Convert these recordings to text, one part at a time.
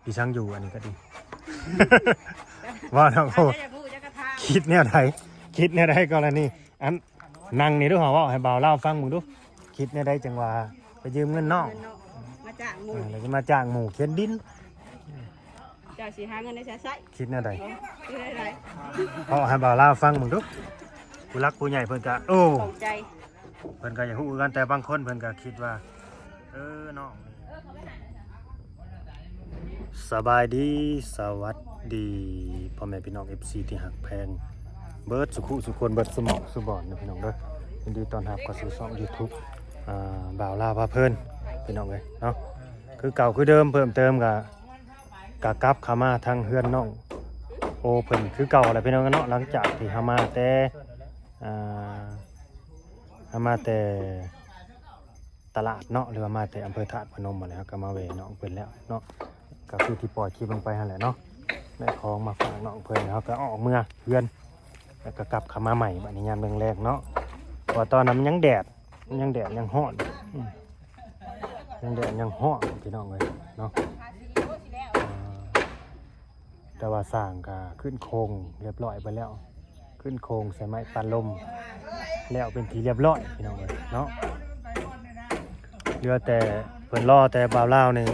ທີ່ຊ່າງຢູ່ອັນນີ້ກໍດີ ວ່າເນາະ ໂອ້ ຢາກຮູ້ ຢາກກະຖາມ ຄິດແນວໃດ ຄິດແນວໃດກໍລະນີ ອັນ ນັ່ງນີ້ດູ ເຮົາເວົ້າໃຫ້ບ່າວລາວຟັງເບິ່ງດູ ຄິດແນວໃດຈັ່ງວ່າໄປຢືມເງິນນ້ອງ ເງິນນ້ອງ ມາຈ້າງໝູ່ ເອີ ແລ້ວຊິມາຈ້າງໝູ່ຂຽນດິນ ເຈົ້າຊິຫາເງິນໄດ້ໃສໃຊ້ ຄິດແນວໃດ ເອີ ຄິດແນວໃດ ເວົ້າໃຫ້ບ່າວລາວຟັງເບິ່ງດູ ຜູ້ຫຼັກຜູ້ໃຫຍ່ເພິ່ນກະ ໂອ້ ເຂົ້າໃຈ ເພິ່ນກໍຢາກຮູ້ຄືກັນ ແຕ່ບາງຄົນເພິ່ນກໍຄິດວ່າ ເອີ ນ້ອງ ສະບາຍດີ ສະຫວັດດີ ພໍ່ແມ່ພີ່ນ້ອງ ເອັຟຊີ ທີ່ຮັກແພງ ເບິດສຸຂູສຸຄົນ ເບິດສຸໝ່ອງສຸບ່ອນເດີພີ່ນ້ອງເດີ ຍິນດີຕ້ອນຮັບເຂົ້າສູ່ຊ່ອງ YouTube ອ່າ ບ່າວລາວພາເພີນ ພີ່ນ້ອງເອີຍເນາະ ຄືເກົ່າຄືເດີມ ເພີ່ມເຕີມກໍ ກໍກັບເຂົ້າມາທາງເຮືອນນ້ອງໂອເພິ່ນຄືເກົ່າແຫຼະພີ່ນ້ອງເນາະ ຫຼັງຈາກທີ່ເຮົາມາແຕ່ ອ່າ ເຮົາມາແຕ່ຕະຫຼາດເນາະ ຫຼືວ່າມາແຕ່ອຳເພີທາດພະນົມຫັ້ນແຫຼະ ເຮົາກໍມາແວ່ນ້ອງເພິ່ນແລ້ວເນາະ ກໍຄືທີ່ປ່ອຍຄລິບລົງໄປຫັ້ນແຫຼະເນາະ ໄດ້ຂອງມາຝາກນ້ອງເພິ່ນ ເຮົາກໍອອກເມືອເຮືອນ ແລ້ວກໍກັບເຂົ້າມາໃໝ່ ບັດນີ້ຍາມແລງໆເນາະ ເພາະວ່າຕອນນັ້ນມັນຍັງແດດ ມັນຍັງແດດຍັງຮ້ອນ ອືມ ຍັງແດດຍັງຮ້ອນພີ່ນ້ອງເອີຍເນາະ ອ່າ ແຕ່ວ່າສ້າງກໍຂຶ້ນໂຄງຮຽບຮ້ອຍໄປແລ້ວ ຂຶ້ນໂຄງໃສ່ໄມ້ປັນລົມ ແລ້ວເປັນທີ່ຮຽບຮ້ອຍພີ່ນ້ອງເອີຍເນາະ ເຫຼືອແຕ່ເພິ່ນລໍແຕ່ບ່າວລາວນີ້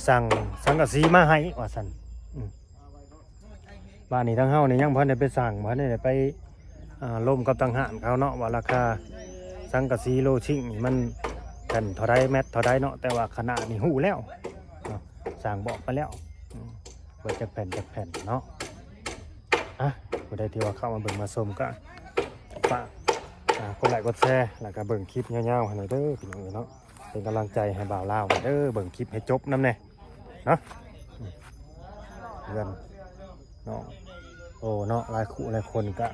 ສັ່ງສັງກະສີມາໃຫ້ວ່າຊັ້ນ ອືມ ບາດນີ້ທາງເຮົານີ້ຍັງບໍ່ທັນໄດ້ໄປສັ່ງ ບໍ່ທັນໄດ້ໄປ ອ່າ ລົມກັບທາງຮ້ານເຂົາເນາະ ວ່າລາຄາສັງກະສີໂລຊິງນີ້ມັນແຜ່ນເທົ່າໃດ ແມັດເທົ່າໃດເນາະ ແຕ່ວ່າຂະໜາດນີ້ຮູ້ແລ້ວເນາະ ຊ່າງບອກໄປແລ້ວ ອືມ ວ່າຈັກແຜ່ນຈັກແຜ່ນເນາະ ອ່ະ ຜູ້ໃດທີ່ວ່າເຂົ້າມາເບິ່ງມາຊົມກໍຝາກ ອ່າ ກົດໄລກົດແຊ ແລ້ວກໍເບິ່ງຄລິບຍາວໆໃຫ້ແດ່ເດີພີ່ນ້ອງເອີຍເນາະ ເປັນກຳລັງໃຈໃຫ້ບ່າວລາວແດ່ເດີ ເບິ່ງຄລິບໃຫ້ຈົບນຳແດ່ ເນາະ ເຮືອນນ້ອງໂອເນາະ ຫຼາຍຄູ່ຫຼາຍຄົນກະ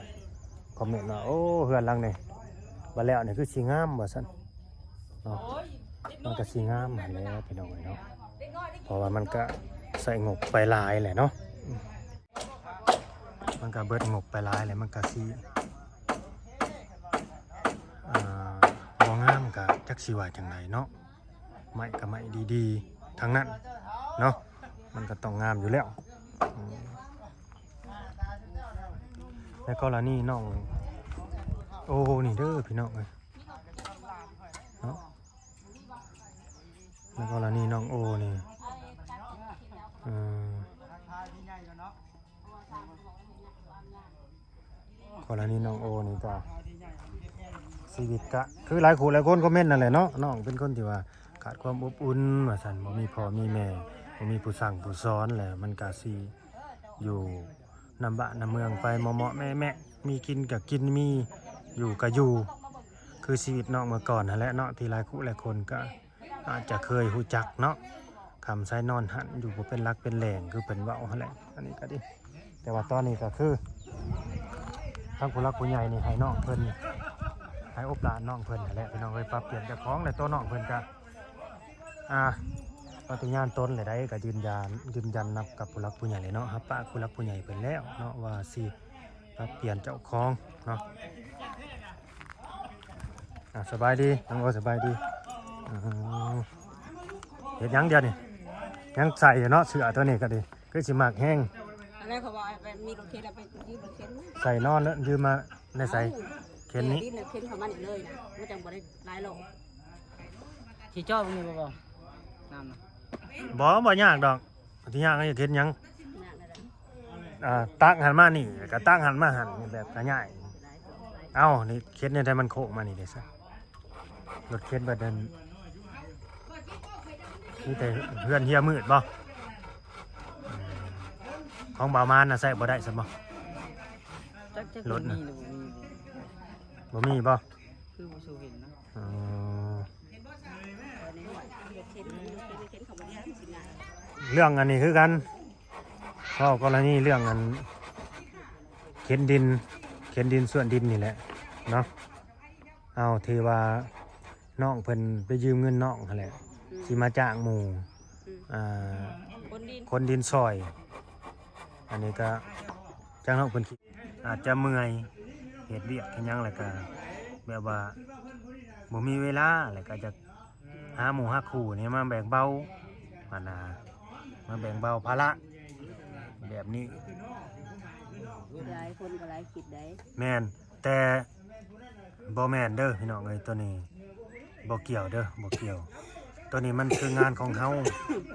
ຄອມເມັນວ່າ ໂອ້ ເຮືອນຫຼັງນີ້ບັດແລ້ວນີ້ຄືຊິງາມວ່າຊັ້ນເນາະ ມັນກະຊິງາມຫັ້ນແຫຼະພີ່ນ້ອງເອີຍເນາະ ເພາະວ່າມັນກະໃຊ້ງົບໄປຫຼາຍແຫຼະເນາະ ມັນກະເບິດງົບໄປຫຼາຍແຫຼະ ມັນກະຊິ ອ່າ ບໍ່ງາມ ກະຈັກຊິວ່າຈັ່ງໃດເນາະ ໄມ້ກະໄມ້ດີໆທັງນັ້ນເນາະ ມັນກະຕ້ອງງາມຢູ່ແລ້ວ ອືມ ໃນກໍລະນີນ້ອງໂອນີ້ເດີພີ່ນ້ອງເອີຍເນາະ ໃນກໍລະນີນ້ອງໂອນີ້ ເອີ ກໍລະນີນ້ອງໂອນີ້ກະ ຊີວິດກະຄືຫຼາຍຄູ່ຫຼາຍຄົນຄອມເມັນນັ້ນແຫຼະເນາະ ນ້ອງເປັນຄົນທີ່ວ່າຂາດຄວາມອົບອຸ່ນວ່າຊັ້ນ ບໍ່ມີພໍ່ມີແມ່ ບໍ່ມີຜູ້ສັ່ງຜູ້ສອນ ແລ້ວມັນກະຊິຢູ່ນຳບ້ານນຳເມືອງໄປເໝາະໆແມະໆ ມີກິນກະກິນ ມີຢູ່ກະຢູ່ ຄືຊີວິດນ້ອງເມື່ອກ່ອນຫັ້ນແຫຼະເນາະ ທີ່ຫຼາຍຄູ່ຫຼາຍຄົນກະ ອາດຈະເຄີຍຮູ້ຈັກເນາະ ຄຳໃຊ້ນອນຫັ້ນ ຢູ່ບໍ່ເປັນຫຼັກເປັນແຫຼ່ງ ຄືເພິ່ນເວົ້າຫັ້ນແຫຼະ ອັນນີ້ກໍດີ ແຕ່ວ່າຕອນນີ້ກໍຄື ທາງຜູ້ຫຼັກຜູ້ໃຫຍ່ນີ້ໃຫ້ນ້ອງເພິ່ນ ໃຫ້ໂອບຫຼານນ້ອງເພິ່ນຫັ້ນແຫຼະ ພີ່ນ້ອງເອີຍ ປັບປ່ຽນເຈົ້າຂອງ ແລະ ຕົວນ້ອງເພິ່ນກໍ ອ່າ ປະຕິຍານຕົນແລ້ວໃດ ກໍຢືນຢັນ ຢືນຢັນນຳກັບຜູ້ຫຼັກຜູ້ໃຫຍ່ເລີຍເນາະ ຮັບປາກຜູ້ຫຼັກຜູ້ໃຫຍ່ເພິ່ນແລ້ວເນາະ ວ່າຊິປັບປ່ຽນເຈົ້າຂອງເນາະ. ອ່າ ສະບາຍດີ ນ້ອງໂອ ສະບາຍດີ. ອືມ ເຮັດຫຍັງດຽວນີ້? ຍັງໃສ່ຢູ່ເນາະ ເສື້ອຕົວນີ້ກໍດີ ຄືຊິມັກແຮງ. ອັນນັ້ນເຂົາວ່າແບບມີລົດເຂັນ ເອົາໄປຢືມລົດເຂັນມາ ໃສ່ນອນເນາະ ຢືມມາໃນໃສ? ເອົ້າ ເຂັນນີ້ ເຂັນເຂົາມານີ້ເລີຍນະ ມັນຈັ່ງບໍ່ໄດ້ຫຼາຍໂລ. ຊິເຈາະບໍ່ມີບໍ່ ບໍ່ ນ້ຳນະ? ບໍ່ ບໍ່ຍາກດອກ. ທີ່ຍາກກໍຈະເຮັດຫຍັງ? ອ່າ ຕັກຫັ້ນມານີ້ ແລ້ວກໍຕັກຫັ້ນມາຫັ້ນ ແບບຂະຫຍາຍ. ເອົ້າ ນີ້ເຮັດແນວໃດມັນໂຄ້ງມານີ້ເດ້ຊະ? ລົດເຂັນບັດນັ້ນ ມີແຕ່ເຮືອນເຮຍມືດບໍ່? ຂອງບ່າວມານນະໃຊ້ບໍ່ໄດ້ຊະບໍ່? ຈັກ ຈັກ ລົດນະ ມີຫຼືບໍ່ມີ ບໍ່ມີບໍ່? ຄືບໍ່ສູ່ເຫັນນະ. ອໍ ເລື່ອງອັນນີ້ຄືກັນ ເວົ້າກໍລະນີເລື່ອງອັນເຂັນດິນ ເຂັນດິນສວນດິນນີ້ແຫຼະເນາະ. ເອົາ ທີ່ວ່ານ້ອງເພິ່ນໄປຢືມເງິນນ້ອງຫັ້ນແຫຼະ ອືມ ຊິມາຈ້າງໝູ່ ອືມ ອ່າ ຂົນດິນ ຂົນດິນຊ່ອຍ. ອັນນີ້ກໍຈັກນ້ອງເພິ່ນ ອາດຈະເມື່ອຍ ເຮັດວຽກເຮັດຫຍັງ ແລ້ວກະແບບວ່າບໍ່ມີເວລາ ແລ້ວກະຈະຫາໝູ່ຫາຄູ່ນີ້ມາແບ່ງເບົາຫັ້ນນະ. ມາແບ່ງເບົາພາລະແບບນີ້. ຫຼາຍຄົນກໍຫຼາຍຄິດໄດ໋. ແມ່ນ ແຕ່ບໍ່ແມ່ນເດີພີ່ນ້ອງເອີຍ ໂຕນີ້ບໍ່ກ່ຽວເດີ ບໍ່ກ່ຽວ. ໂຕນີ້ມັນຄືງານຂອງເຮົາ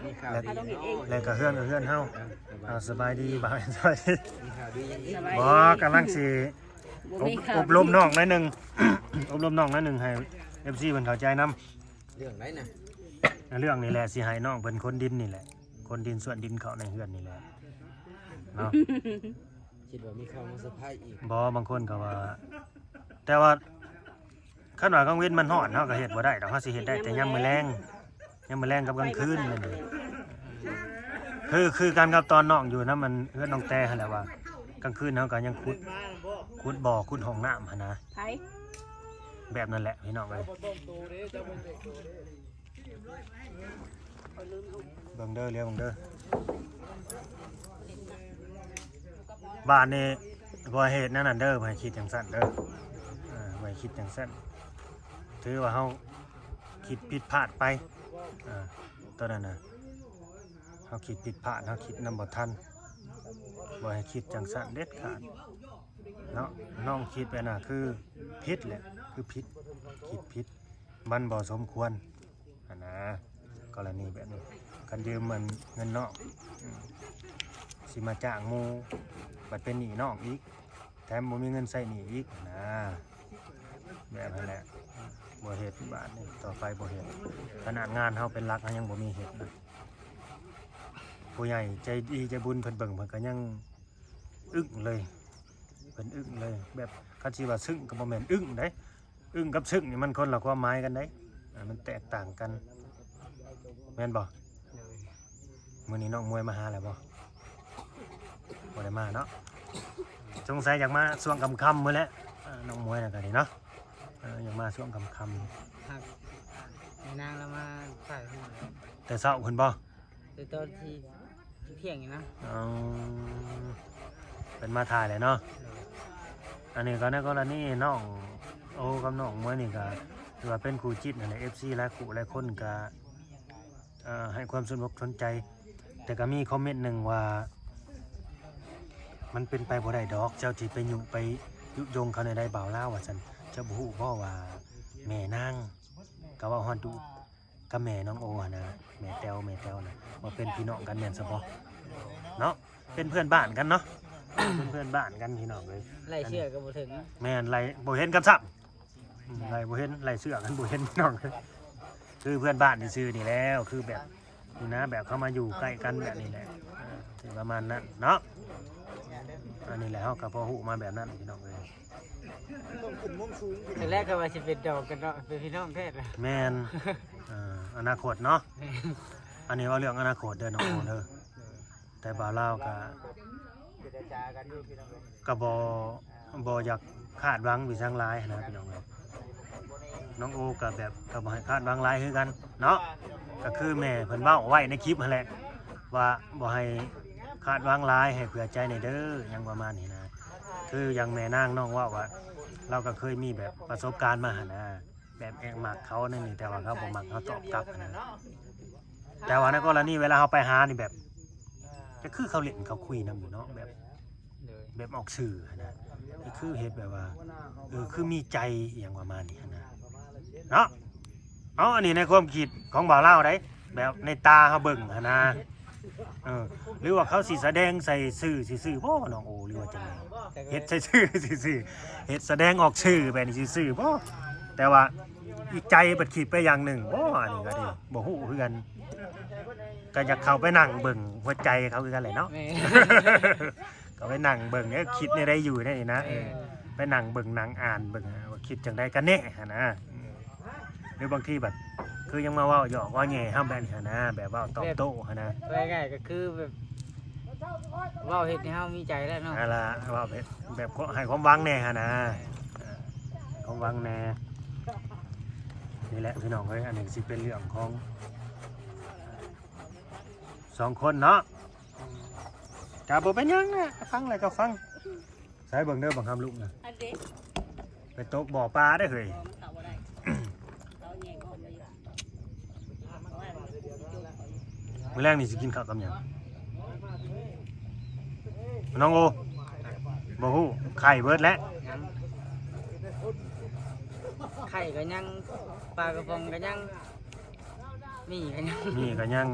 ມີຂ່າວ ແລະ ດີເນາະ ແລະກໍເຮືອນກໍເຮືອນເຮົາ. ເອີ ອ່າ ສະບາຍດີ ສະບາຍດີ ບໍ່ ກຳລັງຊິ ບໍ່ມີຂ່າວ ອົບ ອົບລົມນ້ອງໜ້ອຍໜຶ່ງ ອົບລົມນ້ອງໜ້ອຍໜຶ່ງ ໃຫ້ເອັຟຊີເພິ່ນເຂົ້າໃຈນຳ. ເລື່ອງໃດນະ? ເລື່ອງນີ້ແຫຼະ ຊິໃຫ້ນ້ອງເພິ່ນຂົນດິນນີ້ແຫຼະ ຂົນດິນ ສວນດິນເຂົ້າໃນເຮືອນນີ້ແຫຼະເນາະ. ຄິດວ່າມີຂ່າວມາເຊີໄພອີກ. ບໍ່ ບາງຄົນກໍວ່າ ແຕ່ວ່າຄັນວ່າກາງເວັນມັນຮ້ອນ ເຮົາກໍເຮັດບໍ່ໄດ້ດອກ ເຮົາຊິເຮັດໄດ້ແຕ່ຍາມມື້ແລງ ຍາມມື້ແລງກັບກາງຄືນນັ້ນເດ້. ຄື ຄືກັນກັບຕອນນ້ອງຢູ່ນຳ ອັນ ເຮືອນນ້ອງແຕຫັ້ນແຫຼະ ວ່າກາງຄືນເຮົາກໍຍັງຂຸດ ຂຸດບໍ່ ຂຸດຫ້ອງນ້ຳຫັ້ນນະ ໄຜ ແບບນັ້ນແຫຼະພີ່ນ້ອງເອີຍ. ເບິ່ງເດີ ລຽວເບິ່ງເດີ ບາດນີ້ບໍ່ໃຫ້ເຮັດແນວນັ້ນເດີ ບໍ່ໃຫ້ຄິດຈັ່ງຊັ້ນເດີ ເອີ ບໍ່ໃຫ້ຄິດຈັ່ງຊັ້ນ. ຖືວ່າເຮົາຄິດຜິດພາດໄປ ເອີ ໂຕນັ້ນນະ ເຮົາຄິດຜິດພາດ ເຮົາຄິດນຳບໍ່ທັນ ບໍ່ໃຫ້ຄິດຈັ່ງຊັ້ນເດັດຂາດເນາະ. ນ້ອງຄິດໄປນະ ຄືຜິດແຫຼະ ຄືຜິດ ຄິດຜິດ ມັນບໍ່ສົມຄວນຫັ້ນນະ. ກໍລະນີແບບນີ້ ຄັນຢືມມັນເງິນນ້ອງ ອືມ ຊິມາຈ້າງໝູ່ ບັດເປັນໜີ້ນ້ອງອີກ ແຖມບໍ່ມີເງິນໃຊ້ໜີ້ອີກນະ ແບບນັ້ນແຫຼະ. ບໍ່ເຮັດ ບາດນີ້ຕໍ່ໄປບໍ່ເຮັດ ຂະໜາດງານເຮົາເປັນຫຼັກເຮົາຍັງບໍ່ມີເຮັດນະ. ຜູ້ໃຫຍ່ໃຈດີໃຈບຸນເພິ່ນເບິ່ງ ເພິ່ນກໍຍັງອຶ້ງເລີຍ ເພິ່ນອຶ້ງເລີຍ. ແບບຄັນຊິວ່າຊຶ້ງກໍບໍ່ແມ່ນອຶ້ງເດ້ ອຶ້ງກັບຊຶ້ງນີ້ມັນຄົນລະຄວາມໝາຍກັນເດ້ ມັນແຕກຕ່າງກັນ ແມ່ນບໍ່? ໂດຍ ມື້ນີ້ນ້ອງມວຍມາຫາແລ້ວບໍ່? ບໍ່ໄດ້ມາເນາະ ສົງໄສຢາກມາຊ່ວງຄ່ຳໆ ມື້ແຫຼະ ນ້ອງມວຍນະ ກໍດີເນາະ ເອີ ຢາກມາຊ່ວງຄ່ຳໆ. ຮັກ ແມ່ນາງລາວມາຖ່າຍຮູບແລ້ວ ແຕ່ເຊົ້າພຸ້ນບໍ່? ແຕ່ຕອນທີ່ ທ່ຽງນີ້ນະ. ອໍ ເພິ່ນມາຖ່າຍແຫຼະເນາະ. ໂດຍ ອັນນີ້ກໍໃນກໍລະນີນ້ອງໂອກັບນ້ອງມວຍນີ້ກໍຖືວ່າເປັນຄູ່ຈິດຫັ້ນແຫຼະ ເອັຟຊີຫຼາຍຄູ່ຫຼາຍຄົນກໍ ເອີ ໃຫ້ຄວາມສົນອົກສົນໃຈ ແຕ່ກໍມີຄອມເມັນໜຶ່ງວ່າ ມັນເປັນໄປບໍ່ໄດ້ດອກ ເຈົ້າຊິໄປຍຸໄປຍຸຍົງເຂົາແນວໃດບ່າວລາວວ່າຊັ້ນ. ເຈົ້າບໍ່ຮູ້ບໍ່ວ່າແມ່ນາງກໍເວົ້າຮອດດຸ ກັບແມ່ນ້ອງໂອຫັ້ນນະ ແມ່ແຕ້ວ ແມ່ແຕ້ວນະ ວ່າເປັນພີ່ນ້ອງກັນແມ່ນຊະບໍ່ເນາະ ເປັນເພື່ອນບ້ານກັນເນາະ ເປັນເພື່ອນບ້ານກັນພີ່ນ້ອງເອີຍ. ໄລ່ເຊື່ອກໍບໍ່ເຖິງ ແມ່ນ ໄລ່ບໍ່ເຫັນກັນຊ້ຳ ອືມ ໄລ່ບໍ່ເຫັນ ໄລ່ເຊື່ອກັນບໍ່ເຫັນພີ່ນ້ອງ ຄືເພື່ອນບ້ານຊື່ໆນີ້ແລ້ວ ຄືແບບນີ້ນະ ແບບເຂົາມາຢູ່ໃກ້ກັນແບບນີ້ແຫຼະ ເອີ ຖືປະມານນັ້ນເນາະ. ອັນນີ້ແຫຼະ ເຮົາກໍພໍຮູ້ມາແບບນັ້ນພີ່ນ້ອງເອີຍ. ຕອນແລກກໍວ່າຊິເປັນດອງກັນເນາະ ເປັນພີ່ນ້ອງແທ້ລະ ແມ່ນ ເອີ ອະນາຄົດເນາະ ແມ່ນ ອັນນີ້ເວົ້າເລື່ອງອະນາຄົດເດີນ້ອງໂອເດີ ແຕ່ບ່າວລາວກະ ກະບໍ່ ບໍ່ຢາກຄາດຫວັງໄປທາງຫຼາຍຫັ້ນນະພີ່ນ້ອງເອີຍ. ນ້ອງໂອກະແບບ ກະບໍ່ໃຫ້ຄາດຫວັງຫຼາຍຄືກັນເນາະ ກະຄືແມ່ເພິ່ນເວົ້າໄວ້ໃນຄລິບຫັ້ນແຫຼະ ວ່າບໍ່ໃຫ້ຄາດຫວັງຫຼາຍ ໃຫ້ເຜື່ອໃຈແດ່ເດີ ຫຍັງປະມານນີ້ນະ. ຄືຢ່າງແມ່ນາງນ້ອງເວົ້າວ່າ ລາວກໍເຄີຍມີແບບປະສົບການມາຫັ້ນນະ ແບບແອບມັກເຂົານັ້ນນີ້ ແຕ່ວ່າເຂົາບໍ່ມັກເຮົາຕອບກັບຫັ້ນນະ. ແຕ່ວ່າໃນກໍລະນີເວລາເຮົາໄປຫານີ້ແບບ ກໍຄືເຂົາຫຼິ້ນເຂົາຄຸຍນຳຢູ່ເນາະ ແບບ ໂດຍ ແບບອອກສື່ຫັ້ນນະ ກໍຄືເຮັດແບບວ່າ ເອີ ຄືມີໃຈອີ່ຫຍັງປະມານນີ້ຫັ້ນນະ ເນາະ. ເອົາ ອັນນີ້ໃນຄວາມຄິດຂອງບ່າວລາວໃດ໋ ແບບໃນຕາເຮົາເບິ່ງຫັ້ນນະ ເອີ ຫຼືວ່າເຂົາຊິສະແດງໃສ່ສື່ຊື່ໆບໍ່ນ້ອງໂອ ຫຼືວ່າຈັ່ງໃດ ເຮັດໃສ່ຊື່ຊື່ໆ ເຮັດສະແດງອອກຊື່ແບບນີ້ຊື່ໆບໍ່ ແຕ່ວ່າອີກໃຈເພິ່ນຄິດໄປຢ່າງໜຶ່ງບໍ່ ອັນນີ້ກໍດີ ບໍ່ຮູ້ຄືກັນ ກໍຢາກເຂົ້າໄປນັ່ງເບິ່ງຫົວໃຈເຂົາຄືກັນແຫຼະເນາະ ແມ່ນ ກໍໄປນັ່ງເບິ່ງ ເອີ ຄິດແນວໃດຢູ່ແນວນີ້ນະ ເອີ ໄປນັ່ງເບິ່ງນັ່ງອ່ານເບິ່ງວ່າຄິດຈັ່ງໃດກັນແນ່ຫັ້ນນະ. ຫຼືບາງທີບັດຄືຍັງມາເວົ້າຫຍອກເວົ້າແຫຍ່ເຮົາແບບນີ້ຫັ້ນນະ ແບບເວົ້າຕອບໂຕ້ຫັ້ນນະ ແບບ ເວົ້າງ່າຍໆກໍຄືແບບ ເວົ້າເຮັດໃຫ້ເຮົາມີໃຈແລ້ວເນາະ ຫັ້ນລະ ເວົ້າແບບ ແບບໃຫ້ຄວາມຫວັງແດ່ຫັ້ນນະ ເອີ ຄວາມຫວັງແດ່. ນີ້ແຫຼະພີ່ນ້ອງເອີຍ ອັນນີ້ຊິເປັນເລື່ອງຂອງສອງຄົນເນາະ ກໍບໍ່ເປັນຫຍັງນະ ຟັງແລ້ວກໍຟັງ. ໃສເບິ່ງເດີບັກຫຳລຸກນະ ອັນເດ ໄປຕົກບໍ່ປາເດ້ເຮີ້ຍ ບໍ່ ມັນເຂົ້າບໍ່ໄດ້ ເຂົາແຍກອອກໄປຢູ່ ເອົາໄວ້ມັນຊິຈົບເຂົາຢູ່ ມື້ແລງນີ້ຊິກິນເຂົ້າກັບຫຍັງ ນ້ອງໂອ? ບໍ່ຮູ້ ໄຂ່ເບິດແລ້ວ. ໄຂ່ກໍຍັງ ປາກະປ໋ອງກໍຍັງ ໝີ່ກໍຍັງ ໝີ່ກໍຍັງ.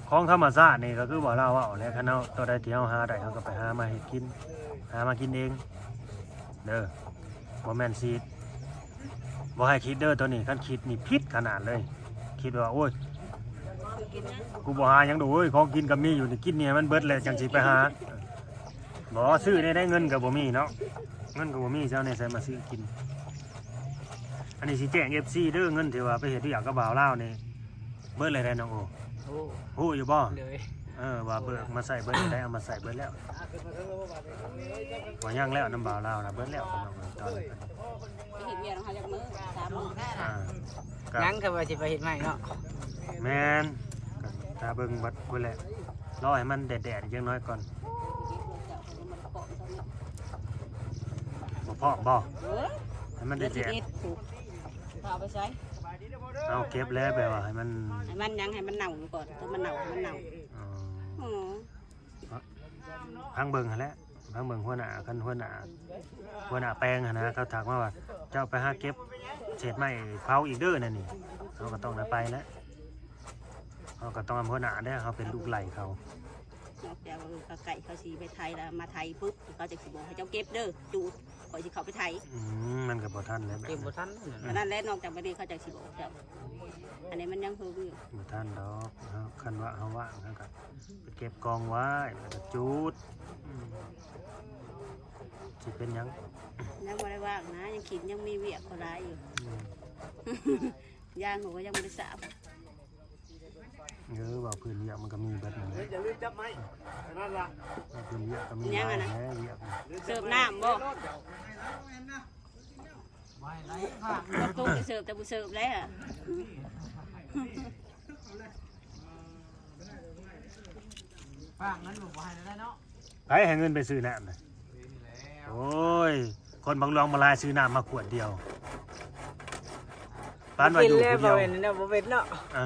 ຂອງທຳມະຊາດນີ້ກໍຄືບໍ່ລາວເວົ້າແຫຼະ ຄັນເຮົາ ຕົວໃດທີ່ເຮົາຫາໄດ້ ເຮົາກໍໄປຫາມາເຮັດກິນ ຫາມາກິນເອງເດີ. ບໍ່ແມ່ນຊິ ບໍ່ໃຫ້ຄິດເດີ ໂຕນີ້ ຄັນຄິດນີ້ຜິດຂະໜາດເລີຍ. ຄິດວ່າ ໂອ້ຍ ກູບໍ່ຫາຫຍັງດອກເວີຍ ຂອງກິນກໍມີຢູ່ນີ້ ກິນນີ້ໃຫ້ມັນເບິດແລ້ວຈັ່ງຊິໄປຫາ. ບໍ່ ຊື້ແນວໃດ ເງິນກໍບໍ່ມີເນາະ ເງິນກໍບໍ່ມີ ຊິເອົາແນວໃສມາຊື້ກິນ. ອັນນີ້ຊິແຈ້ງເອັບຊີເດີ ເງິນທີ່ວ່າໄປເຮັດວຽກກັບບ່າວລາວນີ້ ເບິດແລ້ວເດ້ນ້ອງໂອ. ໂອ້ ຮູ້ຢູ່ບໍ່? ໂດຍ ເອີ ວ່າເບີກມາໃຊ້ເບິດແລ້ວ ເອົາມາໃຊ້ເບິດແລ້ວ. ບໍ່ຍັງແລ້ວນຳບ່າວລາວນະ ເບິດແລ້ວ ຕອນນີ້ ໄປເຮັດວຽກນຳເຂົາຈັກມື້ ສາມມື້ ອ່າ ກໍ ຍັງ ກໍວ່າຊິໄປເຮັດໃໝ່ເນາະ. ແມ່ນ ກໍຖ້າເບິ່ງບັດພຸ້ນແຫຼະ ລໍໃຫ້ມັນແດດໆຈັກໜ້ອຍກ່ອນ. ບໍ່ພ້ອມບໍ່? ເອີ ໃຫ້ມັນແດດໆ ເອົາໄປໃສ? ເອົາເກັບແລ້ວ ແບບວ່າໃຫ້ມັນ ໃຫ້ມັນຫຍັງ ໃຫ້ມັນເນົ່າກ່ອນ ຕົວມັນເນົ່າ ໃຫ້ມັນເນົ່າ. ອໍ ອໍ ພັງເບິ່ງຫັ້ນແຫຼະ ພັງເບິ່ງຫົວໜ້າ ຄັນຫົວໜ້າ ຫົວໜ້າແປງຫັ້ນນະ ເຂົາທັກມາວ່າ ເຈົ້າໄປຫາເກັບເສດໄມ້ເຜົາອີກເດີ ແນວນີ້ ເຮົາກໍຕ້ອງໄດ້ໄປແຫຼະ ເຮົາກໍຕ້ອງນຳຫົວໜ້າເດ້ ເຮົາເປັນລູກໄລ່ເຂົາ. ນອກຈາກວ່າ ເອີ ເຂົາໃກ້ ເຂົາຊິໄປໄຖແລ້ວ ມາໄຖປຶບ ເຂົາຈະຊິບອກໃຫ້ເຈົ້າເກັບເດີ ຈູດ ຂ້ອຍຊິເຂົ້າໄປໄຖ. ອືມ ມັນກໍບໍ່ທັນແລ້ວ ເກັບບໍ່ທັນ ອັນນັ້ນແຫຼະ ນອກຈາກບັດນີ້ເຂົາຈະຊິບອກເຈົ້າ ອັນນີ້ມັນຍັງເຫິງຢູ່ ບໍ່ທັນດອກ. ເຮົາ ຄັນວ່າເຮົາວ່າງ ເຮົາກໍໄປເກັບກອງໄວ້ ແລ້ວກໍຈູດ. ອືມ ຊິເປັນຫຍັງ ຍັງບໍ່ໄດ້ວ່າງນະ ຍັງຄິດ ຍັງມີວຽກເຂົາຫຼາຍຢູ່. ອືມ ຢາງເຂົາກໍຍັງບໍ່ໄດ້ສາບ. ເອີ ວ່າພື້ນວຽກມັນກໍມີເບິດນັ້ນແຫຼະ ຢ່າລືມຈັບໄມ້ ອັນນັ້ນລະ ວ່າພື້ນວຽກກໍມີ ຍັງ ຫຼາຍຫັ້ນນະ ແຫຼະວຽກ ເສີບນ້ຳບໍ່? ປະຕູໄປເສີບ ແຕ່ບໍ່ເສີບແລ້ວ ປາກນັ້ນບໍ່ໃຫ້ແລ້ວເນາະ. ໃຜໃຫ້ເງິນໄປຊື້ນ້ຳນະ? ໂອ້ຍ ຄົນບັກຫຼວງມາລາຍຊື້ນ້ຳມາຂວດດຽວ ປານວ່າຢູ່ຜູ້ດຽວ ກິນແລ້ວບໍ່ເປັນແນວ ບໍ່ເປັນເນາະ. ອ່ະ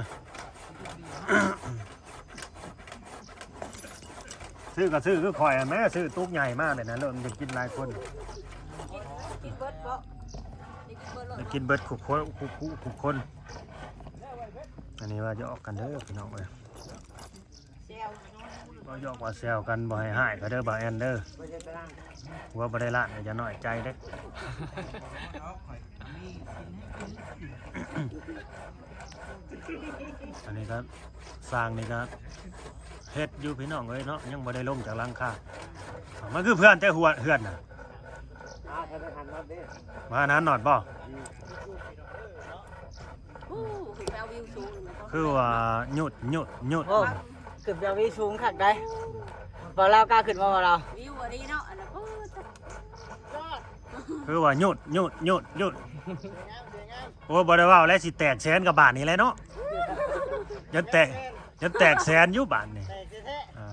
ຊື້ກໍຊື້ຄືຂ້ອຍຫັ້ນແຫຼະ ຊື້ຕຸກໃຫຍ່ມາແບບນັ້ນໂລດ ມັນຈະກິນຫຼາຍຄົນ ກິນເບິດເບາະ ໄດ້ກິນເບິດທຸກຄົນ ທຸກຜູ້ທຸກຄົນ. ອັນນີ້ວ່າຢອກກັນເດີພີ່ນ້ອງເອີຍ. ເວົ້າຢອກວ່າແຊວກັນ ບໍ່ໃຫ້ຮ້າຍເຂົາເດີ ບ່າວແອນເດີ ຜົວບໍ່ໄດ້ລ້ານ ຢ່ານ້ອຍໃຈເດ້. ອັນນີ້ກໍ ຊ່າງນີ້ກໍເຮັດຢູ່ພີ່ນ້ອງເອີຍເນາະ ຍັງບໍ່ໄດ້ລົງຈາກຫຼັງຄາ. ມັນຄືເພື່ອນແຕ່ເຮືອນນະ ມາຫັ້ນນອດບໍ່? ອືມ ໂອ້ ຂຶ້ນໄປເອົາວິວສູງ ຄືວ່າຫຍຸດ ຫຍຸດ ຫຍຸດ ໂອ້ ຂຶ້ນໄປເອົາວິວສູງຄັກໄດ໋. ບໍ່ລາວກ້າຂຶ້ນບໍ່ ບໍ່ລາວ? ວິວອັນນີ້ເນາະ ອັນນັ້ນ ໂອ້ ຍອດ ຄືວ່າຫຍຸດ ຫຍຸດ ຫຍຸດ ຫຍຸດ. ໂອ້ ບໍ່ໄດ້ເວົ້າແລ້ວ ຊິແຕກແສນກັບບາດນີ້ແຫຼະເນາະ ຍັງແຕກ ຍັງແຕກແສນຢູ່ບາດນີ້. ອ່າ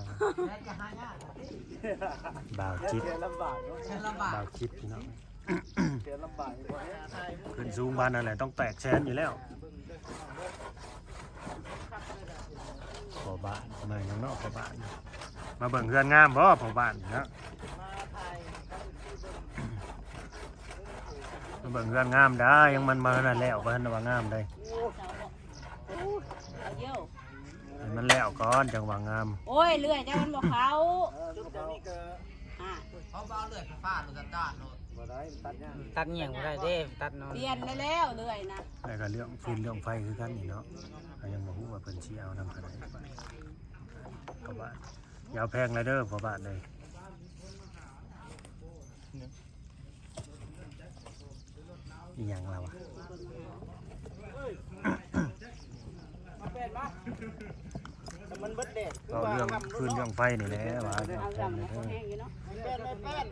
ບ່າວຈິດ ບ່າວຈິດພີ່ນ້ອງ ຂຶ້ນສູງປານນັ້ນແຫຼະ ຕ້ອງແຕກແສນຢູ່ແລ້ວ. ພໍ່ບ້ານ ມາຫຍັງເນາະ ພໍ່ບ້ານ ມາເບິ່ງເຮືອນງາມບໍ່ ພໍ່ບ້ານເນາະ? ມາເບິ່ງເຮືອນງາມດາ ຍັງມັນບໍ່ທັນແລ້ວ ບໍ່ທັນວ່າງາມໃດ. ໃຫ້ມັນແລ້ວກ່ອນຈັ່ງວ່າງາມ. ໂອ້ຍ ເລື່ອຍເຈົ້າມັນບໍ່ເຂົ້າ. ເອີ ເຂົາບໍ່ເອົາເລື່ອຍໄຟຟ້າໂລດ ຕັດໂລດ ບໍ່ໄດ້ ມັນຕັດຍາກ ຕັດຫຍັງບໍ່ໄດ້ເດ້ ຕັດນອນ. ປ່ຽນໄດ້ແລ້ວເລື່ອຍນະ. ແລ້ວກໍເລື່ອງຟືນເລື່ອງໄຟຄືກັນນີ້ເນາະ ເຮົາຍັງບໍ່ຮູ້ວ່າເພິ່ນຊິເອົານຳເທົ່າໃດ. ເພາະວ່າຢ່າເອົາແພງຫຼາຍເດີພໍ່ບ້ານເອີຍ. ອີ່ຫຍັງລະວະ? ມັນເບິດແດດ ເວົ້າເລື່ອງຟືນເລື່ອງໄຟນີ້ແຫຼະວ່າ ເອົາແພງເດີ. ແປ້ນ ແປ້ນ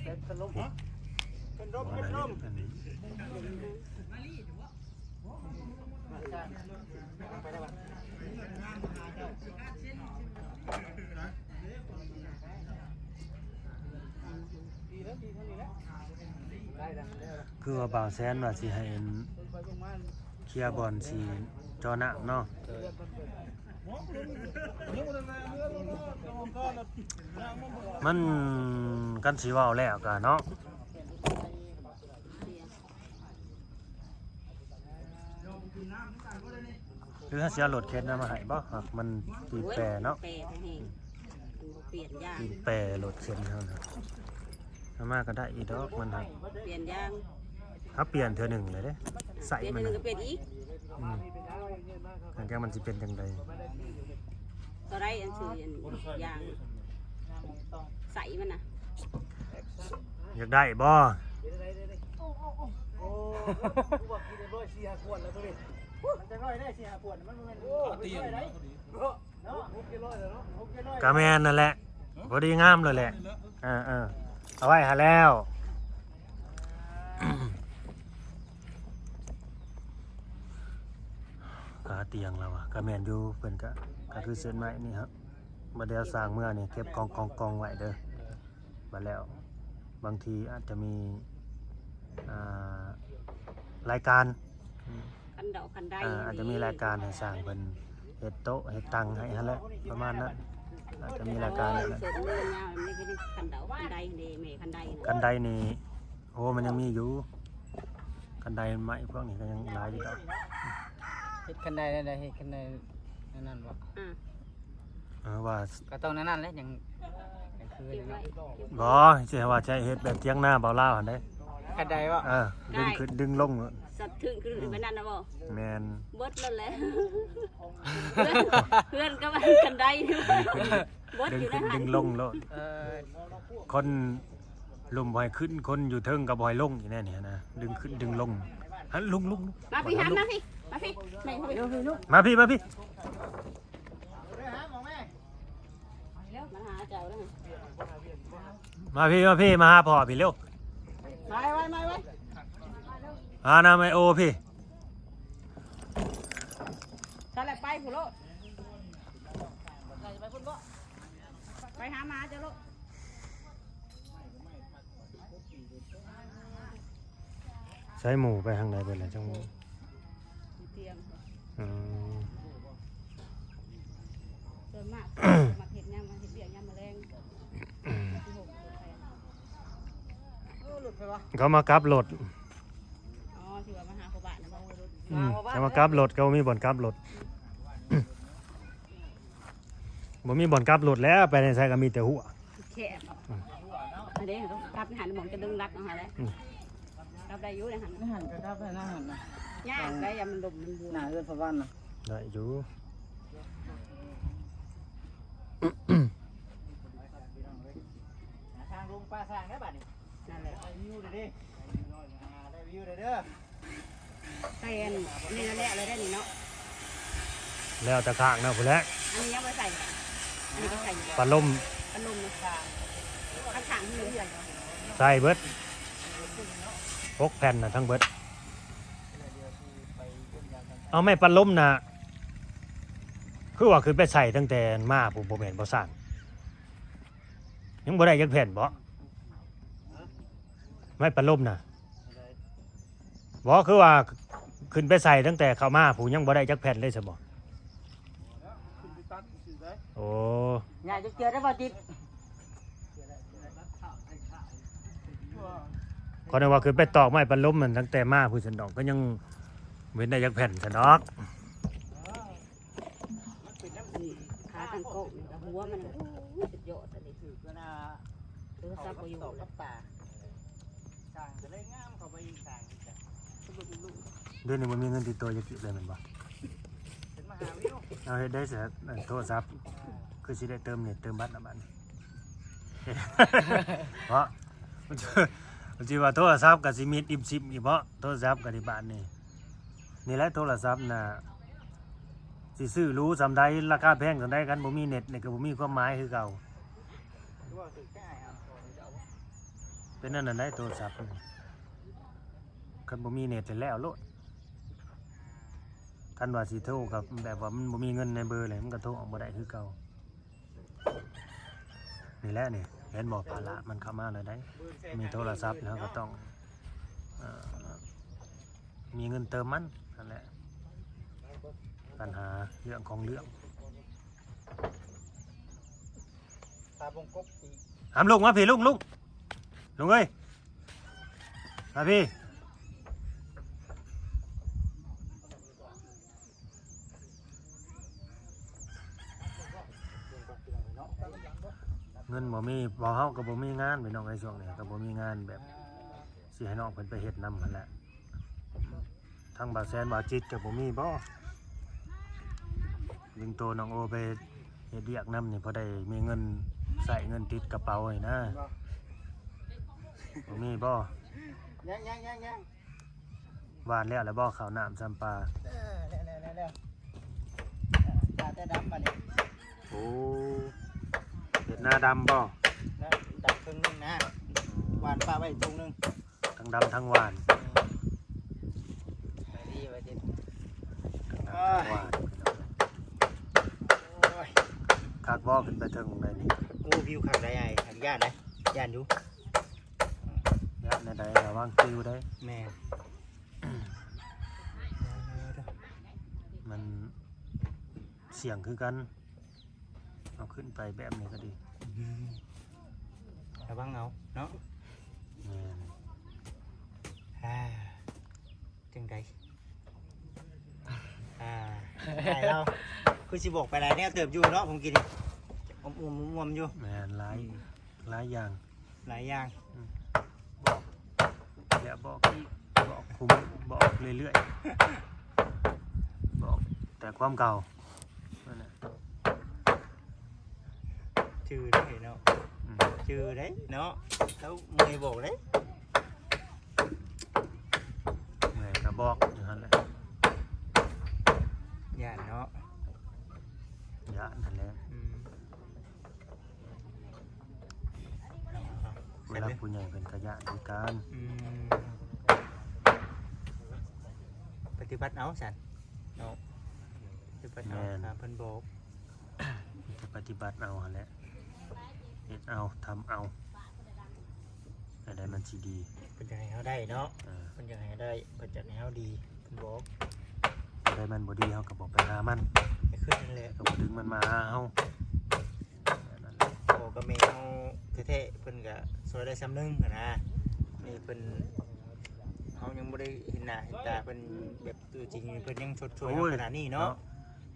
ເປັນລົມ ເປັນລົມ ເປັນລົມ. ຄືວ່າບ່າວແສນວ່າຊິໃຫ້ອັນ ເຄຍບ່ອນຊິເຈາະນ້ຳເນາະ. ມັນ ຄັນຊິເວົ້າແລ້ວກະເນາະ ຫຼືເຮົາຊິເອົາລົດເຂັນນຳມາໃຫ້ບໍ່? ມັນຕີນແປເນາະ ໂອ້ຍ ແປແຮງ ມັນບໍ່ປ່ຽນຢາງ ຕີນແປລົດເຂັນເຮົານະ ເອົາມາກໍໄດ້ອີກດອກ ມັນຫາກປ່ຽນຢາງ ເຮົາປ່ຽນເທື່ອໜຶ່ງເລີຍເດ້ ໃສ່ມັນ ປ່ຽນເທື່ອໜຶ່ງກໍປ່ຽນອີກ ອືມ ຫຼັງຈາກມັນຊິເປັນຈັ່ງໃດ ກໍໄດ້ອັນຊື່ອັນຢາງ ໃສ່ມັນນະ ຢາກໄດ້ບໍ່? ໂອ້ ຄືວ່າກິນໄດ້ຮ້ອຍສີ່ຫ້າຂວດແລ້ວໂຕນີ້ ມັນຈະຮ້ອຍໄດ້ສີ່ຫ້າຂວດ ມັນບໍ່ແມ່ນ ໂອ້ ເປັນຮ້ອຍໄດ້ ເນາະ ຫົກເຈັດຮ້ອຍແລ້ວເນາະ ຫົກເຈັດຮ້ອຍ ກະແມ່ນນັ້ນແຫຼະ ພໍດີງາມແລ້ວແຫຼະ ເອີໆ ເອົາໄວ້ຫັ້ນແລ້ວ ກາຕຽງລາວວ່າ ກະແມ່ນຢູ່ ເພິ່ນກະ ກະຄືເຊັ່ນໄມ້ນີ້ ບາດດຽວສ້າງເມືອນີ້ ເກັບກອງໆໆໄວ້ເດີ ບາດແລ້ວ ບາງທີອາດຈະມີ ອ່າ ລາຍການ ຄັນດອກຄັນໄດ ອາ ອາດຈະມີລາຍການໃຫ້ຊ່າງເພິ່ນເຮັດໂຕະເຮັດຕັ່ງໃຫ້ຫັ້ນແຫຼະ ປະມານນັ້ນ ອາດຈະມີລາຍການນັ້ນແຫຼະ ໂອ້ຍ ຄັນດອກຄັນໄດນີ້ ແມ່ຄັນໄດນີ້ ຄັນໄດນີ້ ໂອ້ ມັນຍັງມີຢູ່ ຄັນໄດໄມ້ພວກນີ້ກໍຍັງຫຼາຍຢູ່ດອກ ເຮັດຄັນໄດແນວໃດ? ເຮັດຄັນໄດອັນນັ້ນບໍ່? ອືມ ເອີ ວ່າ ກໍຕ້ອງແນວນັ້ນແຫຼະ ຍັງ ຍັງຄືນີ້ເນາະ ບໍ່ ຊິວ່າຈະເຮັດແບບຖຽງນາບ່າວລາວຫັ້ນເດ້ ຄັນໄດບໍ່? ເອີ ດຶງຂຶ້ນດຶງລົງ ສະເທືອນຂຶ້ນໄປນັ້ນນະບໍ່? ແມ່ນ ເບິດໂລດແຫຼະ ເຮືອນ ເຮືອນກັບອັນຄັນໄດ ເບິດຢູ່ໃນຫັ້ນ ດຶງຂຶ້ນດຶງລົງໂລດ ເອີ ຄົນລຸ່ມບໍ່ໃຫ້ຂຶ້ນ ຄົນຢູ່ເທິງກໍບໍ່ໃຫ້ລົງອີກແນ່ນີ້ນະ ດຶງຂຶ້ນດຶງລົງ ຫັນລົງໆ ມາພີ້ ຫັນມາພີ້ ມາພີ້ ມາພີ້ ມາພີ້ ມາພີ້ ມາພີ້ ມາຫາພໍ່ພີ້ເລັວ ມາໄວໆ ມາໄວໆ ມານຳໄອໂອພີ້ ຊັ້ນແຫຼະ ໄປພຸ້ນໂລດ ໄປຫາໝາເຈົ້າໂລດ. ໃຊ້ໝູໄປທາງໃດເບິດແລ້ວ ຈັງໝູ? ຢູ່ຕຽງ ອືມ ສ່ວນມາກ ມັກເຮັດຍາມ ເຮັດວຽກຍາມມື້ແລງ ອືມ ເຂົາມາກັບລົດ ອໍ ທີ່ວ່າມາຫາພໍ່ບ້ານນະບໍ່? ອືມ ເຂົາມາກັບລົດ ເຂົາບໍ່ມີບ່ອນກັບລົດ. ບໍ່ມີບ່ອນກັບລົດແລ້ວ ໄປໃນໃສກໍມີແຕ່ຫົວ ແຄບ ອືມ ອັນເດ້ ກັບໃນຫັ້ນໝ່ອງຈະດຶງລັດເອົາຫັ້ນແຫຼະ ອືມ ກັບໄດ້ຢູ່ໃນຫັ້ນ ໃນຫັ້ນກໍກັບໄດ້ ໃນຫັ້ນນະ ຍາກໄດ໋ ຢ່າມັນລົ້ມມັນບວມ ໜ້າເຮືອນພະວັນນະ ໄດ້ຢູ່ ຫາທາງລົງປ່າຊ້າງເດີບາດນີ້ ນັ້ນແຫຼະ ໄດ້ວິວເດີ ໄດ້ວິວເດີ ໃສ່ອັນນີ້ແລ້ວ ແລ້ວໄດ້ນີ້ເນາະ ແລ້ວແຕ່ຂ້າງນະພຸ້ນແຫຼະ ອັນນີ້ຍັງບໍ່ໃສ່ ອັນນີ້ກໍໃສ່ຢູ່ ປັດລົມ ປັດລົມນະ ຂ້າງນີ້ໃສ່ ໃສ່ເບິດ ຫົກແຜ່ນນະ ທັງເບິດ ເອົາ ໄມ້ປັດລົມນະ ຄືວ່າຂຶ້ນໄປໃສ່ຕັ້ງແຕ່ມາພຸ້ນ ບໍ່ແມ່ນບໍ່ຊ່າງ ຍັງບໍ່ໄດ້ຈັກແຜ່ນບໍ? ໄມ້ປັດລົມນະ ບໍ່ ຄືວ່າຂຶ້ນໄປໃສ່ຕັ້ງແຕ່ເຂົ້າມາພຸ້ນ ຍັງບໍ່ໄດ້ຈັກແຜ່ນເລີຍຊະບໍ? ໂອ້ ຍາກຈັກເທື່ອໄດ້ບໍ່ຈິດ ຂ້ອຍນຶກວ່າຂຶ້ນໄປຕອກໄມ້ປັດລົມນັ້ນຕັ້ງແຕ່ມາພຸ້ນຊັ້ນດອກ ກໍຍັງເວັ້ນໄດ້ຈັກແຜ່ນຊັ້ນດອກ. ນີ້ ຂາຕັ້ງກ້ອງນີ້ ກະຫົວມັນ ໂອ້ຍ ສຸດຍອດອັນນີ້ ຖືກແລ້ວນະ ໂທລະສັບບໍ່ຢູ່ແລ້ວ ກັບຕາ ຊ່າງກໍເລີຍງາມເຂົ້າໄປອີກ ຊ່າງນີ້ກະ ດຽວນີ້ບໍ່ມີເງິນຕິດຕົວຈັກກີບເລີຍແມ່ນບໍ່? ເປັນມະຫາວິວ ເອົາເຮັດໄດ້ຊະ ໂທລະສັບ ຄືຊິໄດ້ເຕີມເນັດເຕີມບັດລະບາດນີ້ ເພາະ ມັນຊິວ່າໂທລະສັບກໍຊິມິດອີ່ມຊິມອີກເພາະ ໂທລະສັບກໍໄດ້ບາດນີ້. ນີ້ແຫຼະໂທລະສັບນະ ຊິຊື້ຫຼູສ່ຳໃດ ລາຄາແພງສ່ຳໃດ ຄັນບໍ່ມີເນັດນີ້ກໍບໍ່ມີຄວາມໝາຍຄືເກົ່າ. ເປັນແນວນັ້ນໃດ໋ໂທລະສັບ ຄັນບໍ່ມີເນັດແລ້ວໂລດ. ຄັນວ່າຊິໂທກໍແບບວ່າມັນບໍ່ມີເງິນໃນເບີເລີຍ ມັນກໍໂທອອກບໍ່ໄດ້ຄືເກົ່າ. ນີ້ແຫຼະນີ້ ເຫັນບໍ່ ພາລະມັນເຂົ້າມາແລ້ວໃດ໋ ມີໂທລະສັບແລ້ວກໍຕ້ອງ ເອີ ມີເງິນເຕີມມັນຫັ້ນແຫຼະ ປັນຫາເລື່ອງຂອງເລື່ອງ. ຕາບົງກົບອີກ. ຫາມລຸງມາພີ້ ລຸງ ລຸງ ລຸງເອີຍ ມາພີ້. ເງິນບໍ່ມີ ພວກເຮົາກໍບໍ່ມີງານ ພີ່ນ້ອງເອີຍ ຊ່ວງນີ້ກໍບໍ່ມີງານແບບຊິໃຫ້ນ້ອງເພິ່ນໄປເຮັດນຳຫັ້ນແຫຼະ. ທາງບ່າວແສນ ບ່າວຈິດກໍບໍ່ມີບໍ່? ດຶງໂຕນ້ອງໂອໄປເຮັດວຽກນຳນີ້ ພໍໄດ້ມີເງິນໃຊ້ ເງິນຕິດກະເປົານີ້ນະ ບໍ່ມີບໍ່? ຍັງໆໆໆ ຫວ່ານແລ້ວລະບໍ່ ເຂົ້ານ້ຳຊຳປາ? ເອີ ແລ້ວໆໆໆ ຢາແຕ່ດຳບາດນີ້. ໂອ້ ເຮັດນາດຳບໍ່? ນາດຳເຄິ່ງໜຶ່ງນະ ຫວ່ານປະໄວ້ທົ່ງໜຶ່ງ ທັງດຳທັງຫວ່ານ. ເອີ ໄປດີໄປດີ ທັງດຳທັງຫວ່ານ. ໂອ້ຍ ຄັກບໍ່ ຂຶ້ນໄປເທິງໄດ໋ນີ້? ໂອ້ ວິວຄັກໄດ໋ ອ້າຍ ຢ້ານໄດ໋ ຢ້ານຢູ່. ຢ້ານແນວໃດ ລະວັງປິວໄດ໋. ແມ່ນ ມັນສ່ຽງຄືກັນ ເອົາຂຶ້ນໄປແບບນີ້ກໍດີ ລະວັງເອົາເນາະ. ແມ່ນ ອ່າ ຈັ່ງໃດ ອ່າ ອ້າຍລາວຄືຊິບອກໄປຫຼາຍແນວເຕີບຢູ່ເນາະ ຜົມກິນນີ້ ອວມໆໆໆຢູ່. ແມ່ນ ຫຼາຍ ອືມ ຫຼາຍຢ່າງ ຫຼາຍຢ່າງ. ອືມ ບອກ ແລ້ວບອກອີກ ບອກຄູ່ມື້ ບອກເລື້ອຍໆ ບອກແຕ່ຄວາມເກົ່ານັ້ນແຫຼະ. ຈື່ເດ້ເນາະ. ອືມ ຈື່ເດ້ເນາະ ເຈົ້າເມື່ອຍບອກເດ້. ເມື່ອຍກໍບອກຢູ່ຫັ້ນແຫຼະ. ຢ້ານເນາະ ຢ້ານຫັ້ນແຫຼະ. ອືມ ຜູ້ຫຼັກຜູ້ໃຫຍ່ເພິ່ນກໍຢ້ານຄືກັນ. ອືມ ປະຕິບັດເອົາຊັ້ນເນາະ ປະຕິບັດເອົາ ແມ່ນ ຕາມເພິ່ນບອກ. ມີແຕ່ປະຕິບັດເອົາຫັ້ນແຫຼະ ເຮັດເອົາ ທຳເອົາ ອັນໃດມັນຊິດີ ເພິ່ນຢາກໃຫ້ເຮົາໄດ້ເນາະ. ເອີ ເພິ່ນຢາກໃຫ້ເຮົາໄດ້ ເພິ່ນຢາກໃຫ້ເຮົາດີ ເພິ່ນບອກ. ອັນໃດມັນບໍ່ດີ ເຮົາກໍບໍ່ໄປຫາມັນ ກໍຄືນັ້ນແຫຼະ ກໍບໍ່ດຶງມັນມາຫາເຮົາ. ແມ່ນນັ້ນແຫຼະ ພໍ່ກັບແມ່ເຮົາແທ້ໆ ເພິ່ນກໍຊ່ວຍໄດ້ສ່ຳໜຶ່ງຫັ້ນນະ. ນີ້ເພິ່ນ ເຮົາຍັງບໍ່ໄດ້ເຫັນໜ້າເຫັນຕາເພິ່ນແບບຕົວຈິງ ເພິ່ນຍັງຊົດຊ່ວຍເຮົາ ໂອ້ຍ ຂະໜາດນີ້ເນາະ. ເນາະ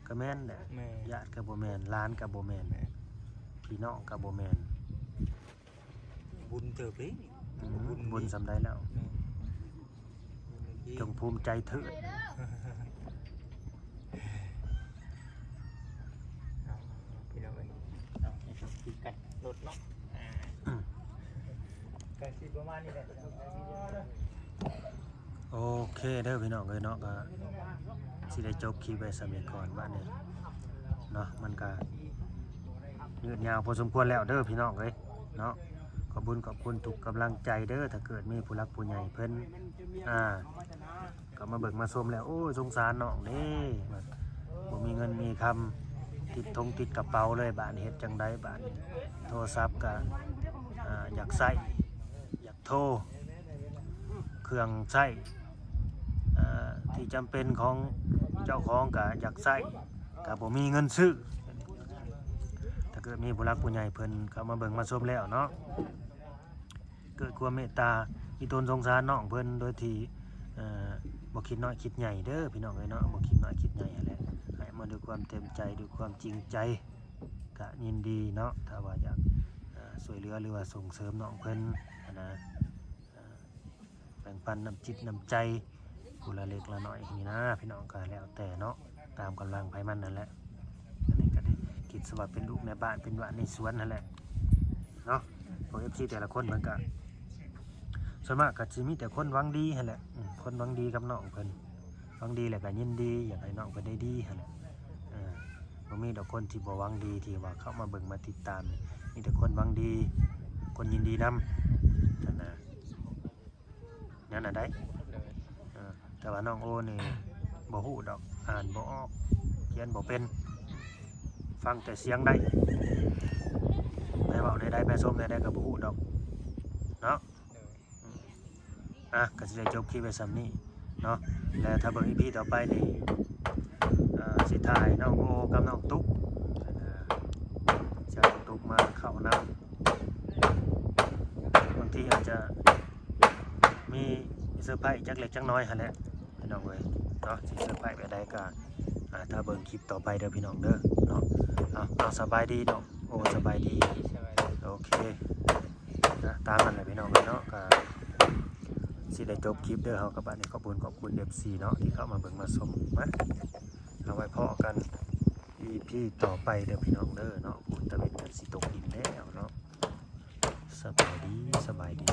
ກໍແມ່ນແຫຼະ ແມ່ນ ຍາດກໍບໍ່ແມ່ນ ຫຼານກໍບໍ່ແມ່ນ ແມ່ນ ພີ່ນ້ອງກໍບໍ່ແມ່ນ. ບຸນເຕີບເດ້. ອືມ ບຸນ ບຸນສ່ຳໃດແລ້ວ? ແມ່ນ ບຸນເລີຍ ຈົ່ງພູມໃຈເຖີດ. ເອົາ ເອົາ ເອົາ ພີ່ນ້ອງເອີຍ ເອົາ ໃຫ້ເຂົາຄືກັນໂລດເນາະ. ອາ ອືມ ກໍຊິປະມານນີ້ແຫຼະ. ໂອເຄເດີພີ່ນ້ອງເອີຍເນາະ ກໍຊິໄດ້ຈົບຄລິບໄວ້ສ່ຳນີ້ກ່ອນບາດນີ້ເນາະ. ມັນກໍຍືດຍາວພໍສົມຄວນແລ້ວເດີພີ່ນ້ອງເອີຍເນາະ. ຂອບບຸນຂອບຄຸນທຸກກຳລັງໃຈເດີ ຖ້າເກີດມີຜູ້ຫຼັກຜູ້ໃຫຍ່ເພິ່ນ ອ່າ ກໍມາເບິ່ງມາຊົມແລ້ວ ໂອ້ຍ ສົງສານນ້ອງເດ້ ວ່າບໍ່ມີເງິນມີຄຳ ຕິດຖົງຕິດກະເປົາເລີຍ ບາດນີ້ເຮັດຈັ່ງໃດບາດນີ້? ໂທລະສັບກໍ ອ່າ ຢາກໃຊ້ ຢາກ ໂທ ເຄື່ອງໃຊ້ ເອີ ທີ່ຈຳເປັນຂອງເຈົ້າຂອງກະຢາກໃຊ້ ກະບໍ່ມີເງິນຊື້. ຖ້າເກີດມີຜູ້ຫຼັກຜູ້ໃຫຍ່ເພິ່ນເຂົ້າມາເບິ່ງມາຊົມແລ້ວເນາະ ເກີດຄວາມເມດຕາອີ່ຕົນສົງສານນ້ອງເພິ່ນ ໂດຍທີ່ ເອີ ບໍ່ຄິດນ້ອຍຄິດໃຫຍ່ເດີພີ່ນ້ອງເອີຍເນາະ ບໍ່ຄິດນ້ອຍຄິດໃຫຍ່ຫັ້ນແຫຼະ ໃຫ້ມາດ້ວຍຄວາມເຕັມໃຈ ດ້ວຍຄວາມຈິງໃຈ ກະຍິນດີເນາະ ຖ້າວ່າຢາກ ເອີ ຊ່ວຍເຫຼືອ ຫຼືວ່າສົ່ງເສີມນ້ອງເພິ່ນຫັ້ນນະ ເອີ ແບ່ງປັນນ້ຳຈິດນ້ຳໃຈຜູ້ລະເລັກລະນ້ອຍນີ້ນະ ພີ່ນ້ອງ ກໍແລ້ວແຕ່ເນາະ ຕາມກຳລັງໃຜມັນນັ້ນແຫຼະ. ອັນນີ້ກໍໄດ້ຄິດຊະວ່າເປັນລູກໃນບ້ານ ເປັນຫວ້ານໃນສວນຫັ້ນແຫຼະເນາະ. ພວກເອັຟຊີແຕ່ລະຄົນເພິ່ນກໍ ສ່ວນມາກກໍຊິມີແຕ່ຄົນຫວັງດີຫັ້ນແຫຼະ ອືມ ຄົນຫວັງດີກັບນ້ອງເພິ່ນ ຫວັງດີແລ້ວກໍຍິນດີ ຢາກໃຫ້ນ້ອງເພິ່ນໄດ້ດີຫັ້ນແຫຼະ. ເອີ ບໍ່ມີດອກຄົນທີ່ບໍ່ຫວັງດີ ທີ່ວ່າເຂົ້າມາເບິ່ງມາຕິດຕາມ ມີແຕ່ຄົນຫວັງດີ ຄົນຍິນດີນຳຫັ້ນນະ ແນວນັ້ນໃດ໋. ໂດຍ ເອີ ແຕ່ວ່ານ້ອງໂອນີ້ບໍ່ຮູ້ດອກ ອ່ານບໍ່ອອກ ຂຽນບໍ່ເປັນ ຟັງແຕ່ສຽງໄດ້ ແມ່ເວົ້າແນວໃດ ແມ່ຊົມແນວໃດກໍບໍ່ຮູ້ດອກເນາະ. ໂດຍ ອືມ ອ່ະ ກໍຊິໄດ້ຈົບຄລິບໄວ້ສ່ຳນີ້ເນາະ ແລະ ຖ້າເບິ່ງອີພີຕໍ່ໄປນີ້ ຖ່າຍນ້ອງໂອກັບນ້ອງຕຸກ ເຊິ່ງຈະເອົາຕຸກມາເຂົ້ານຳ ບາງທີອາດຈະມີເຊີໄພຈັກເລັກຈັກນ້ອຍຫັ້ນແຫຼະພີ່ນ້ອງເອີຍເນາະ ຊິເຊີໄພແບບໃດກໍ ອ່າ ຖ້າເບິ່ງຄລິບຕໍ່ໄປເດີພີ່ນ້ອງເດີເນາະ. ເອົາ ເອົາ ສະບາຍດີນ້ອງໂອ ສະບາຍດີ. ໂອເຄ ນະ ຕາມນັ້ນແຫຼະພີ່ນ້ອງເອີຍເນາະ ກໍຊິໄດ້ຈົບຄລິບເດີເຮົາກໍ ບາດນີ້ຂອບຄຸນ ຂອບຄຸນເອັຟຊີເນາະ ທີ່ເຂົ້າມາເບິ່ງມາຊົມ. ມາ ເອົາໄວ້ພໍ້ກັນອີພີຕໍ່ໄປເດີພີ່ນ້ອງເດີເນາະ. ພຸ້ນ ຕາເວັນກໍຊິຕົກດິນແລ້ວເນາະ. ສະບາຍດີ ສະບາຍດີ.